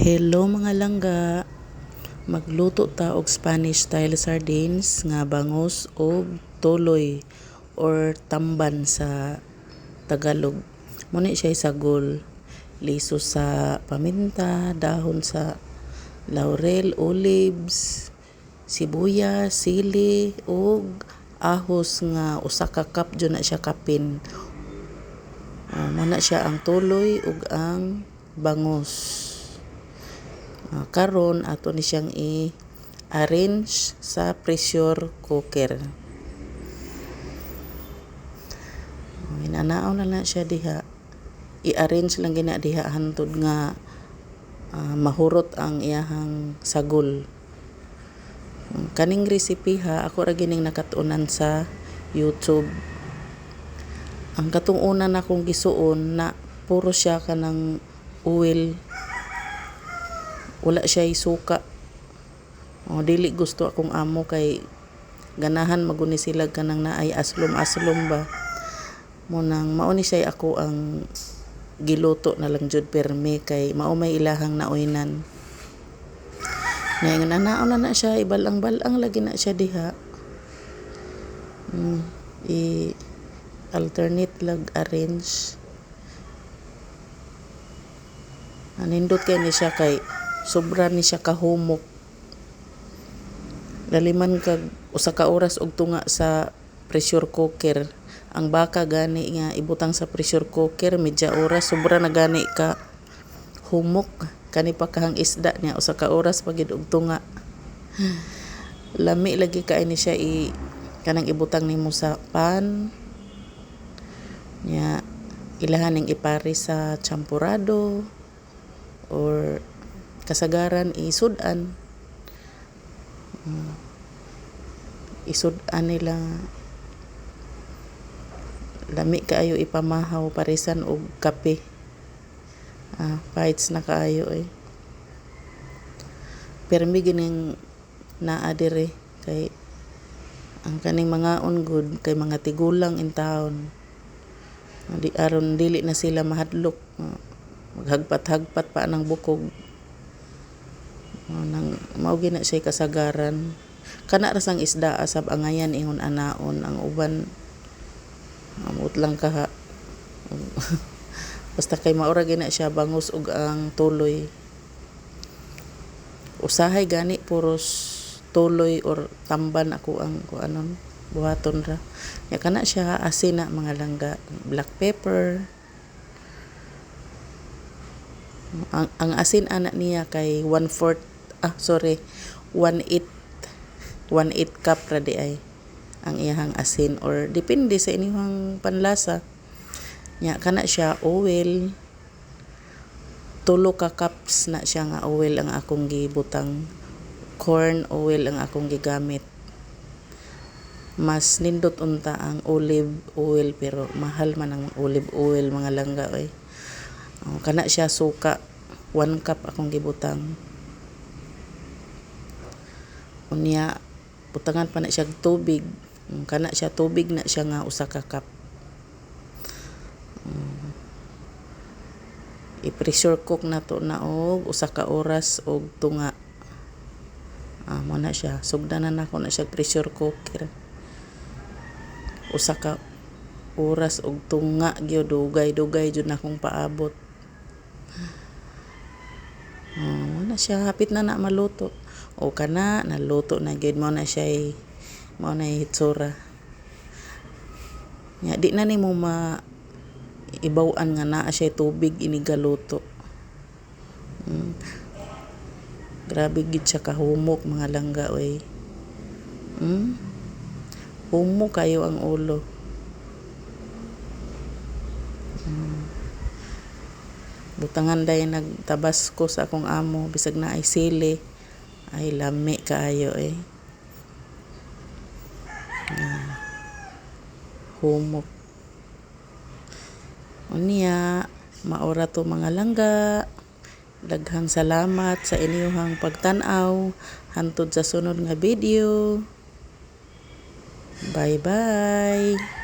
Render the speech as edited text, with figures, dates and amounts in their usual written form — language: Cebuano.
Hello, mga langga. Magluto ta og Spanish style sardines nga bangos og tuloy or tamban sa Tagalog. Mao ni siya sagol. Liso sa paminta, dahon sa laurel, olives, sibuyas, sili ug ahos nga usa ka cup jud na siya kapin. Mao na siya ang tuloy ug ang bangos. Karon ato ni siyang i-arrange sa pressure cooker. Hinanaon na na siya diha. I-arrange lang gina diha hantod nga mahurot ang iyahang sagol. Kaning recipe ha, ako ra gining nakat-unan sa YouTube. Ang katong una nakong gisuon na puro siya kanang oil. Wala siya suka. O, dili gusto akong amo kay ganahan maguni sila kanang naay aslom-aslom ba. Mao nang mao ni siya ako ang giluto na lang jud permi kay mao may ilahang nauynan. Ngayon nanaon na na siya, ibalang-balang lagi na siya diha. I alternate lag arrange. Anindot kay ni siya kay sobra ni siya kahumok. Laliman kag usa ka oras og tunga sa pressure cooker. Ang baka gani nga ibutang sa pressure cooker medya oras, sobra na gani ka humok. Kani pa kahang isda niya usa ka oras pa gid og tunga. Lami lagi kay ni siya i kanang ibutang nimo sa pan. Nya ilahan ning ipares sa champurado or kasagaran isud-an. Isud-an nila, lami kaayo ipamahaw paresan og kape. Bites na kaayo eh. Permi gining naa diri kay ang kaning mangaon gud kay mga tigulang in town. Di aron dili na sila mahadlok. Maghagpat-hagpat pa nang bukog. Nang mao gina siya kasagaran. Kana ra sang isda asab angayan ingon anaon ang uban amot lang kaha. Basta kay mao ra gina siya bangos ug ang tuloy. Usahay gani puros tuloy or tamban ako ang kuanon buhaton ra. Ya kana siya asin na, mga langga, black pepper. Ang asin ana niya kay 1/4, ah sorry, 1/8, 1/8 cup ra di ay ang iyahang asin or depende sa inyong panlasa. Nya kana siya oil, 3 ka cups na siya nga oil ang akong gibutang. Corn oil ang akong gigamit. Mas nindot unta ang olive oil pero mahal man ang olive oil, mga langga oy. Oh, kana siya suka, 1 cup akong gibutang. Unya butangan pa na siya tubig. Kana siya tubig na siya nga usa ka cup. I-pressure cook na to na og usa ka oras og tunga. Mo na siya. Sugdan na nako na siya pressure cooker. Usa ka oras og tunga gyud, dugay-dugay jud na akong paabot. Mo na siya hapit na na maluto. O kana naluto na gyud, mao na siya, mao na hitsura. Nya di na nimo ma ibaw-an nga naa siya tubig inigaluto. Grabe gid siya kahumok, mga langga oy. Humok kayo ang ulo. Butangan day nagtabasko sa akong amo bisag naay sili. Ay lami kaayo eh. Humok. Unya, maora to, mga langga. Daghang salamat sa inyong pagtan-aw. Hantod sa sunod nga video. Bye bye.